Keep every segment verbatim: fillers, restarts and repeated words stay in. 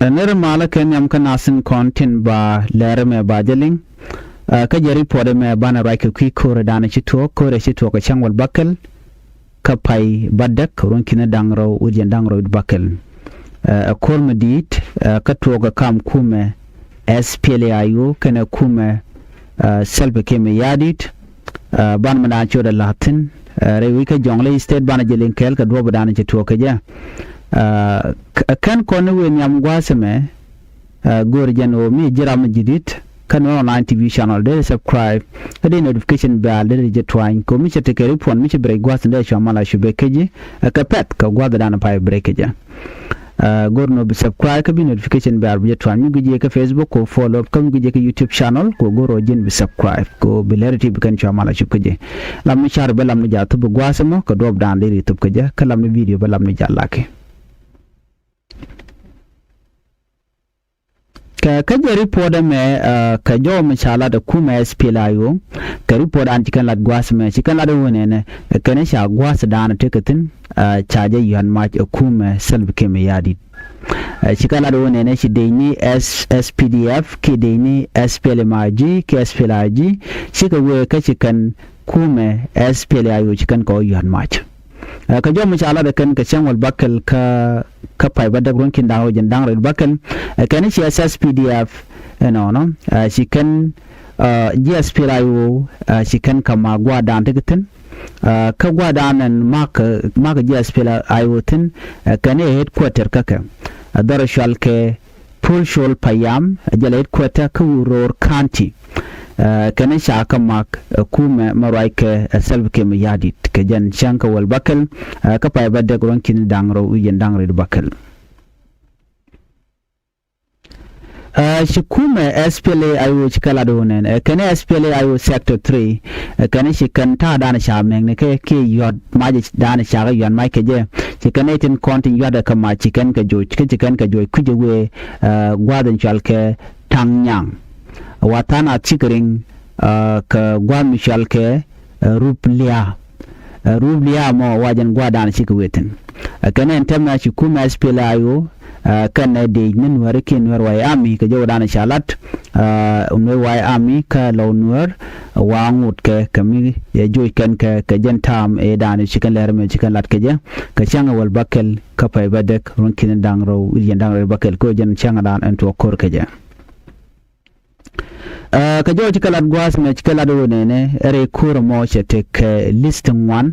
Ɛ nɛr malä kɛ nhiam kä nath tin kɔn tin ba lɛr ɛmɛ ba jɛ liŋ. Ɛ, kä jɛ ripuɔt ɛmɛ banɛ ruac kɛ kui̱ ko̱rɛ danɛ ci tuɔɔk, ko̱rɛ ci tuɔɔk kɛ cäŋ wäl bäkɛl kä pay bädäk ruɔ̱n ki̱n da̱ŋ rɛw wi̱c jɛn da̱ŋ rɛw wi̱c bäkɛl. Ɛ, ɛ ko̱r mi di̱i̱t, ɛ, kä tuɔɔk kɛ kam kumɛ S P L A I O kɛnɛ kumɛ, ɛ, Salva Kiir Mayardit. Ɛ, ban mi daan ciötdɛ la̱thi̱n, ɛ, rɛy wi̱c kä Jonglei State banɛ jɛ liŋ kɛɛl kɛ duɔ̱ɔ̱p daan ci tuɔɔk kɛ jɛ. Ɛ, k-, kɛn kɔn ni wëë nhiam gua̱a̱th ɛmɛ, ɛ, go̱o̱r jɛn ɣöö mi ji̱ ram mi ji̱ di̱t kä Nuer Online T V channel dee subscribe kä dee notification bell dee jɛ tuany kɛ ɣöö mi cɛ tekɛ ripuɔn mi cɛ bi rɛy gua̱a̱th in dee cua mal a cupɛ kɛ ji̱, ɛ, kɛ pɛ̈th kɛ gua̱a̱th daan pay bi rɛy kɛ jɛ. Ɛ, go̱r nɔ bi subscribe kä bi notification bell bi jɛ tuany mi guic yɛ kä Facebook kɛ follow kä mi guic yɛ kä YouTube channel kɛ go̱r ɔ ji̱n bi subscribe kɛ bi lɛri ti bi kɛn cua mal a cup kä jɛ. Lam ni car bɛ lam ni jal thup bi gua̱a̱th ɛmɔ kɛ duɔp daan dee ri thup kä jɛ kä lam ni video bɛ lam ni jal laki. Kɛ kä jɛ ripuɔt ɛmɛ, ɛ, kɛ jɔw mi ca lat ɛ kumɛ S P L A I O, kɛ ripuɔt an ci kɛn lat gua̱a̱th ɛmɛ ci kɛn lat ɛ wunɛnɛ, ɛ kɛn ca gua̱a̱th daan tekɛ thi̱n, ɛ, ca jɛ yuan mac ɛ kumɛ Salva Kiir Mayardit. Ɛ, ci kɛn lat ɛ wunɛnɛ ci dec ni S-, S P D F, ki dec ni S P L M I G, ki S P L I G, cikɛ wee kä ci kɛn kumɛ S P L A I O ci kɛn kɛ wä yuan mac. Ɛ, kɛ jɔw mi ca lat ɛ kɛn kɛ cäŋ wäl bäkɛl kä, kä pay bädäk ruɔ̱n ki̱n da̱ŋ rɛw jɛn da̱ŋ rɛw bäkɛl. Ɛ, kɛn ci S S P D F, ɛnɔnɔ, ɛ, ci kɛn, ɛ, ji̱ S P L A I O, ɛ, ci kɛn kɛ ma̱a̱k gua̱a̱th daan tekɛ thi̱n. Ɛ, kä gua̱a̱th daan ɛn ma̱a̱k, ma̱a̱k ji̱ S P L A I O thi̱n, ɛ, kɛn ɛ headquarter kä kɛ. Ɛ, dhɔr cual kɛ Pul Col Payam, ɛ jɛ la headquarter kä Uror County. Ɛ, kɛn ca kä ma̱a̱k, ɛ, kumɛ mɛ ruac kɛ, ɛ, Salva Kiir Mayardit kɛ jɛn cäŋ kɛ wäl bäkɛl, ɛ, kä pay bädäk ruɔ̱n ki̱n da̱ŋ rɛw wi̱c jɛn da̱ŋ rɛw bäkɛl. Ɛ, ci kumɛ S P L A I O ci kɛ lat wunɛn, ɛ, kɛn S P L A I O sector three, ɛ, kɛn ci kɛn ta̱a̱ daan ca mɛŋni kɛ kiɛ yuɔ̱t mac daan ca kɛ yuɔ̱t mac kɛ jɛ. Ci kɛn ɛ tin kɔn tin yuɔ̱t ɛ kɛ mac ci kɛn kɛ joc, kä ci kɛn kɛ joc kui̱c ɛ wee, ɛ, gua̱a̱th in cual kɛ Taŋ Nyaŋ. Wa tha̱a̱ŋ a thik riŋ, ɛ, kɛ gua̱a̱th mi cual kɛ, ɛ, Rup Lia̱a̱. Ɛ, Rup Lia̱a̱ mɔ wa jɛn gua̱a̱th daan cikɛ wee thi̱n. Ɛ, kɛn ɛn tɛmɛ ci kumɛ S P L A I O, ɛ, kɛn ɛ dec ni Nuääri kiɛ Nuäär White Army kɛ jɔw daan ca lat, ɛ, Nuäär White Army kä Lɔw Nuäär, wa ŋot kɛ, kɛ mi ɛ joc kɛn kɛ, kɛ jɛn ta̱a̱m ɛ daan ci kɛn lɛr mɛ ci kɛn lat kɛ jɛ, kɛ cäŋ ɛ wäl bäkɛl kä pay bädäk ruɔ̱n ki̱n da̱ŋ rɛw wi̱c jɛn da̱ŋ rɛw bäkɛl kɛ jɛn cäŋ daan ɛn tuɔɔk ko̱r kɛ jɛ. Ɛ, kɛ jɔw ci kɛ lat gua̱a̱th mɛ ci kɛ lat wunɛnɛ rɛy ko̱r mɔ cɛ tekɛ list ŋuan,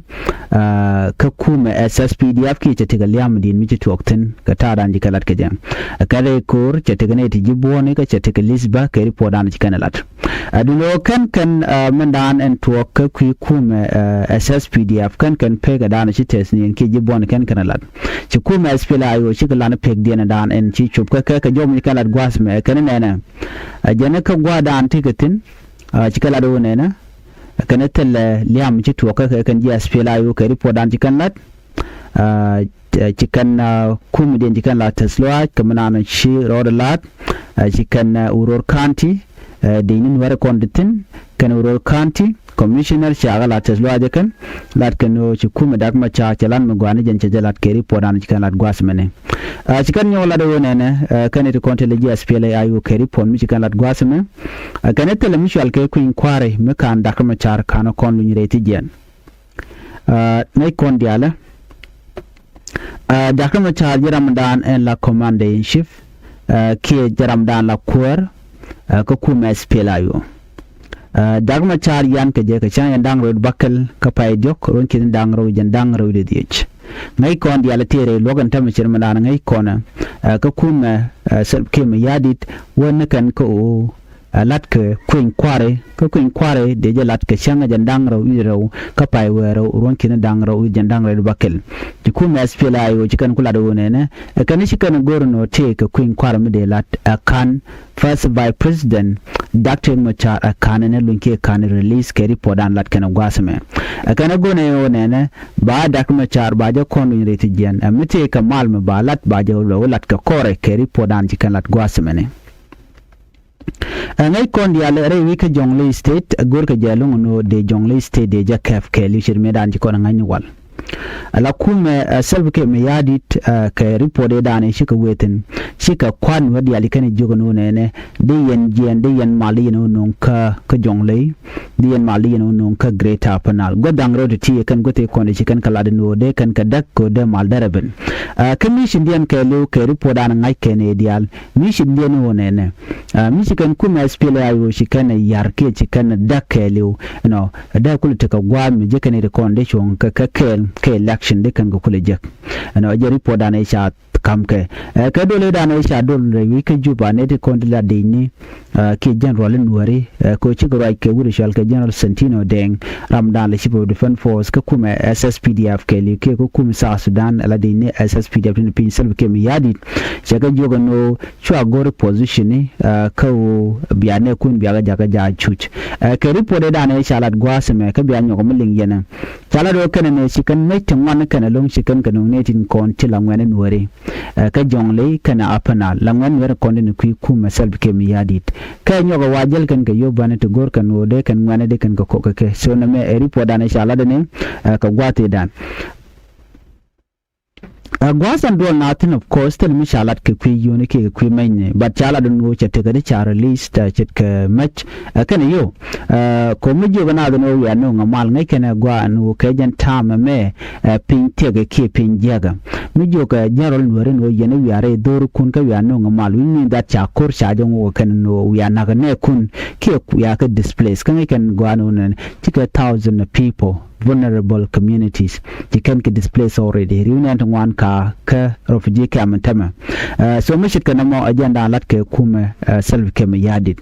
ɛ, kä kumɛ S S P D F kiɛ cɛ tekɛ liam di̱n mi ci tuɔɔk thi̱n kɛ ta̱a̱ daan ci kɛ lat kɛ jɛ. Ɛ, kɛ rɛy ko̱r cɛ tekɛ nɛy ti ji̱ buɔ̱ɔ̱ni kä cɛ tekɛ list bä kɛ ripuɔt daan ci kɛn ɛ lat. Ɛ, duundɛ ɣöö kɛn kɛn, ɛ, mɛn daan ɛn tuɔɔk kä kui̱ kumɛ, ɛ, S S P D F kɛn kɛn pekɛ daan ci tɛth ni ɛn kiɛ ji̱ buɔ̱ɔ̱ni kɛn kɛn ɛ lat. Ci kumɛ S P L A I O cikɛ lan pekdiɛn daan ɛn ci cop kä kɛ kɛ jɔw mi ci kɛn lat gua̱a̱th mɛ kɛn nɛnɛ. Ɛ, jɛn kä gua̱a̱th daan tekɛ thi̱n, ɛ, ci kɛ lat wunɛnɛ. Ɛ, kɛn thilɛ liam ci tuɔɔk kä kɛ kɛn ji̱ S P L A I O kɛ ripuɔt daan ci kɛn lat. Ɛ, ci kɛn, ɛ, kumɛ diɛn ci kɛn lat tɛth lɔaac kɛ mi naan ci rɔɔdɛ la̱a̱t. Ɛ, ci kɛn, ɛ, Uror County, ɛ, dec ni Nuäär kɔn di thi̱n kɛn Uror County commissioner ca kɛ lat tɛth lɔaac ɛ kɛn. Lat kɛn ɣöö ci kumɛ Dak Macar cɛ lat mi gɔaa ni jɛn cɛ jɛ lat kɛ ripuɔt daan ci kɛn lat gua̱a̱th mɛni. Ɛ, ci kɛn nyɔk lat ɛ wunɛnɛ, ɛ, kɛn iti kɔn tɛlɛ ji̱ S P L A I O kɛ ripuɔt mi ci kɛn lat gua̱a̱th mɛ. Ɛ, kɛn thilɛ mi cual kɛ kui̱ny kua̱ri mi ka̱n Dak Macar ka̱n kɔn luny rɛy thi̱jiɛn. Ɛ, nɛy kɔn diaalɛ. Ɛ, Dak Macar ji̱ ramdan ɛn la commander in chief, ɛ, kiɛ ji̱ ramdan la kuäär, ɛ, kä kumɛ S P L A I O. Ɛ, Dak Macar yan kɛ jɛ kɛ cäŋ jɛn da̱ŋ rɛw bäkɛl kä pay diɔ̱k ruɔ̱n ki̱n da̱ŋ rɛw jɛn da̱ŋ rɛw wi̱cdɛ dhieec. Ŋäc kɔn diaalɛ tëë rɛy luɔ̱k ɛn tämɛ cir mi daan ŋäc kɔn, ɛ, kä kumɛ, ɛ, Salva Kiir Mayardit wä ni kɛn kä ɣöö ɛ, la̱t kɛ kui̱ny kua̱ri, kä kui̱ny kua̱ri dee jɛ la̱t kɛ cäŋ jɛn da̱ŋ rɛw wi̱cdɛ rɛw kä pay wäl rɛw ruɔ̱n ki̱n da̱ŋ rɛw wi̱c jɛn da̱ŋ rɛw bäkɛl. Ci kumɛ S P L A I O ci kɛn ku lat ɛ wunɛnɛ, ɛ, kɛn ci kɛn go̱r nɔ tëë kɛ kui̱ny kua̱ri mi dee la̱t ɛ ka̱n First Vice President Dak Riek Macar ɛ ka̱n ɛn ɛ luny kiɛ ka̱n release kɛ ripuɔt daan lat kɛn ɛ gua̱a̱th mɛ. Ɛ kɛn ɛ go̱r nɔ ɛ wunɛnɛ ba Dak Macar ba jɛ kɔn luny rɛy thi̱jiɛn, ɛ, mi tëë kɛ mal mi ba la̱t ba jɛ wä la̱t kɛ kɔrɛ kɛ ripuɔt daan ci kɛn lat gua̱a̱th mɛni. Ɛ, ŋäc kɔn diaal rɛy wi̱c kä Jonglei State, ɛ, go̱rkɛ jɛ ɛlɔ̱ŋ ni ɣöö dee Jonglei State dee jɛ kɛp kɛ li̱w ce̱t mëëdan ci kɔn ɛ ŋa̱c ni wal. Ala kumɛ, ɛ, Salva Kiir Mayardit, ɛ, kɛ report ëëdan ëë cikɛ wee thi̱n, cikɛ kua̱r Nuäär diaal i̱ kɛn jiök ɛn ɣöö nɛnɛ dee yɛn jiɛɛn, dee yɛn mal, dee yɛn ɣöö nöŋ kä, kä Jonglei, dee yɛn mal, dee yɛn ɣöö nöŋ kä Greater Upper Nile. Gua̱th da̱ŋ rɛw ti̱ti̱ ɛ kɛn gua̱th ëë kɔn ëë ci kɛn kɛ lat ɛn ɣöö dee kɛn kɛ däk kɛ ɣöö dee mal dee rɛ ben. Ɛ, kä mission diɛn kɛɛliw kɛ report dan ŋa̱c kɛn ëë diaal, mission diɛn ɣöö nɛnɛ, ɛ, mi ci kɛn kumɛ S P L A I O ci kɛn ɛ ya̱r kiɛ ci kɛn ɛ däk kɛɛliw, you know, dee kulɛ tekɛ gua̱a̱th mi ji̱ kɛn iti kɔn dee cuɔ̱ŋ kɛ, kɛ kɛɛl kɛ election dee kɛn kɛ kulɛ jek. Ɛnɔ jɛ report dan ëë ca ka̱m kɛ, ɛ, kɛ dol ëëdan ëë ca dol rɛy wi̱i̱ kä Juba nɛy ti kɔn ti la dicni, ɛ, kiɛ general in Nuääri, ɛ, kɛ ɣöö cikɛ ruac kɛ wut ɛ cɔal kɛ General Santino Deng, ramdan la Chief of Defence Force kä kumɛ S S P D F kɛɛliw kiɛ kä kumɛ South Sudan, ɛ, la dicni S S P D F tin piny Salva Kiir Mayardit. Cɛ kɛ jiök ɛn ɣöö cua go̱r i̱ position ni, ɛ, kä ɣöö bia nɛɛkun bia kɛ jakä ja̱ cuc. Ɛ, kɛ report ëëdan ëë ca lat gua̱a̱th ɛmɛ kä bia nyɔk mi liŋ yɛn ɛ. Ca lat ɣöö kɛn ɛ nɛy ci kɛn mec ti ŋuan kɛn ɛlɔ̱ŋ ci kɛn kɛ nöŋ nɛy tin kɔn ti la ŋuɛ̈ni Nuääri. Ɛ, kä Jonglei kɛnɛ Upper Nile, la ŋuɛ̈ni Nuääri kɔn ti ni kui̱ kumɛ Salva Kiir Mayardit. Kɛ nyɔk ɛ wa jäl kɛn kɛ yop banɛ ti go̱r kɛn ɣöö dee kɛn ŋuɛ̈ni dee kɛn kɛ kɔk kɛ kɛ. So nɛmɛ ɛ report dan ëë ca lat ɛn ɛ, ɛ, kɛ gua̱a̱th ëëdan. Ɛ, gua̱a̱th ɛn duɔl na thi̱n, of course, thil mi ca lat kɛ kui̱ yio̱o̱ni kiɛ kɛ kui̱ mecni, but ca lat ɛn ɣöö cɛ tekɛ ti ca release, ɛ, ce̱tkɛ mec, ɛ, kɛnɛ yio̱w. Ɛ, kɛ ɣöö mi jiök ɛn a thi̱n ɣöö wiaa nööŋ ɛ mal, ŋäc kɛn ɛ gɔaa ɛn ɣöö kɛ jɛn ta̱a̱m ɛmɛ, ɛ, piny thiɛkɛ kiɛ piny jiäkɛ. Mi jiök ɛ general Nuääri ɛn ɣöö yɛn i̱ wiaa rɛy dho̱rikun kä wiaa nööŋ ɛ mal, which mean that ca ko̱r ca jɛ ŋuɔk ɛ kɛn ɛn ɣöö wiaa na̱k ɛ nɛɛkun kiɛ wiaa kɛ displace. Kä ŋäc kɛn gɔaa ɛn ɣöö nɛn cikɛ thousand people, vulnerable communities, ci kɛn kɛ displace already. Ri̱w nɛn ti ŋuan ka kä refugee camp in tämɛ. Ɛ, so mi ce̱tkɛ nɔmɔ ɛ jɛn dan lat kɛ kumɛ, ɛ, Salva Kiir Mayardit.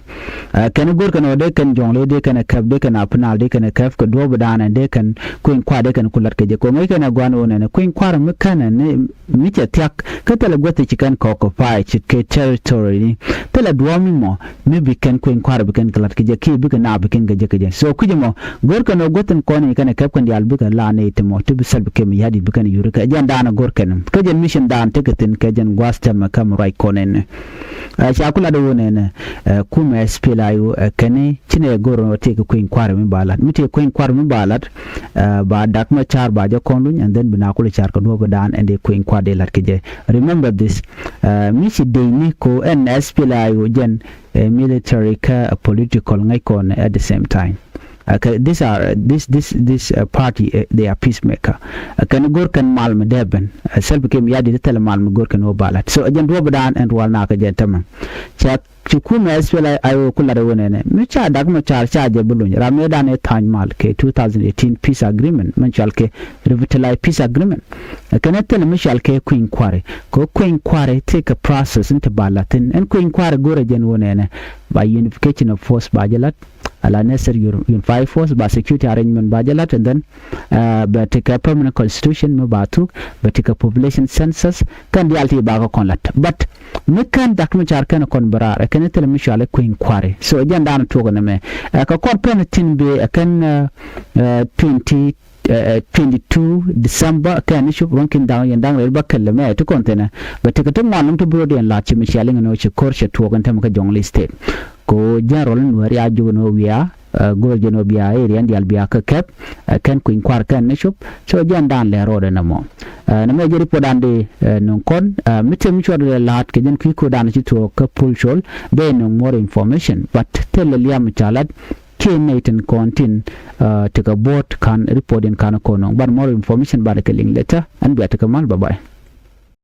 Ɛ, kɛn go̱r kɛn ɣöö dee kɛn Jonglei dee kɛn ɛ käp, dee kɛn Upper Nile dee kɛn ɛ käp, kɛ duɔ̱ɔ̱p dan ɛ dee kɛn kui̱ny kua̱r dee kɛn ku lat kɛ jɛ. Kɛ ɣöö ŋäc kɛn ɛ gɔaa ɛn ɣöö nɛn kui̱ny kua̱r mi kɛn ɛ ni mi cɛ thia̱k, kä thilɛ guäth ti ci kɛn kɛ occupy ce̱tkɛ territory ni. Thilɛ duɔ̱ɔ̱p mi mɔ mi bi kɛn kui̱ny kua̱r bi kɛn kɛ la̱t kɛ jɛ kiɛ bikɛ na bi kɛn kɛ jɛ kɛ jɛ. So kui̱c ɛmɔ go̱r kɛn ɣöö guäth tin kɔn i̱ kɛn ɛ kɛp kɛn diaal bikɛ la nɛy ti mɔ ti bi Salva Kiir Mayardit bi kɛn yuri kɛ jɛn dan ɛ go̱r kɛn. Kä jɛn mission dan tekɛ thi̱n kɛ jɛn gua̱a̱th tɛmɛ kä mi ruac kɔn ɛn. Ɛ, ca ku lat ɣöö nɛnɛ, ɛ, kumɛ S P L A I O, ɛ, kɛn i̱ ci nɛ go̱r ɣöö tëëkɛ kui̱ny kua̱r mi ba la̱t. Mi tëëkɛ kui̱ny kua̱r mi ba la̱t, ɛ, ba Dak Macar ba jɛ kɔn luny, and then bi na kulɛ car kɛ duɔ̱ɔ̱p dan ɛn dee kui̱ny kua̱r dee la̱t kɛ jɛ. Remember this, ɛ, mi ci dec ni ko ɛn S P L A I O jɛn, ɛ, military kä, ɛ, political ŋäc kɔn at the same time. Ɛ, kɛ, these are, ɛ, this, this, this, ɛ, party, ɛ, they are peacemaker. Ɛ, kɛn go̱r kɛn mal mi dee ben. Ɛ, Salva Kiir Mayardit thilɛ mal mi go̱r kɛn wä ba la̱t. So ɛ jɛn duɔ̱ɔ̱p dan ɛn rual na kɛ jɛ tämɛ. Ca Ci kumɛ S P L A I O ku lat ɛ ɣöö nɛnɛ mi ca Dak Macar ca jɛ bi luny ram mëë dan ɛ tha̱a̱ny mal kɛ two thousand eighteen peace agreement mɛn cɔal kɛ revitalized peace agreement. Ɛ kɛn ɛ thilɛ mi cɔal kɛ kui̱ny kua̱ri. Kɛ kui̱ny kua̱ri tekɛ process in te ba la̱t thi̱n. Ɛn kui̱ny kua̱ri go̱rɛ jɛn ɣöö nɛnɛ ba unification of force ba jɛ la̱t. Ala necessary unified force ba security arrangement ba jɛ la̱t, and then, uh, bɛ tekɛ permanent constitution mi ba thuk, bɛ tekɛ population census, kɛn diaal ti ba kɛ kɔn la̱t. But mi kɛn Dak Macar kɛn kɔn bi raar, ɛ kɛn thilɛ mi cɔal i̱ kui̱ny kua̱ri. So ɛ jɛn dan tuɔk nɛmɛ. Ɛ kɛ kɔn pɛn tin bee ɛ kɛn, ɛ, ɛ, twenty, ɛ, ɛ, twenty two December kɛn ni cop ruɔ̱n kin da̱ŋ yɛn da̱ŋ rɛl bä kɛl mɛ ti kɔn thinɛ. Bɛ tekɛ ti ŋuan lɔŋ ti bi rɔ̱diɛn la̱t ci mi cɔal i̱ ŋän ɣöö ci ko̱r cɛ tuɔɔk in tämɛ kä Jonglei State. Kɛ ɣöö jɛn rɔl in Nuääri a jiök ni ɣöö wiaa, ɛ, go̱o̱r jɛn ɣöö bia area in diaal bia kä kɛp, ɛ, kɛn kui̱ny kua̱r kɛn ni cop. So jɛn dan lɛ rɔɔdɛ nɛmɔ. Ɛ, nɛmɛ jɛ report dan di, ɛ, nöŋ kɔn, ɛ, mi tëë mi cuɔt lɛ la̱a̱t kɛ jɛn kui̱ ko̱dan ci tuɔɔk kä Pul Col, dee nöŋ more information. But thilɛ liam ca lat kiɛ nɛy tin kɔn tin, ɛ, tekɛ buɔ̱ɔ̱t ka̱n report in ka̱n kɔn nöŋ. But more information banɛ kɛ liŋ later. Ɛn bia tekɛ mal, bye bye.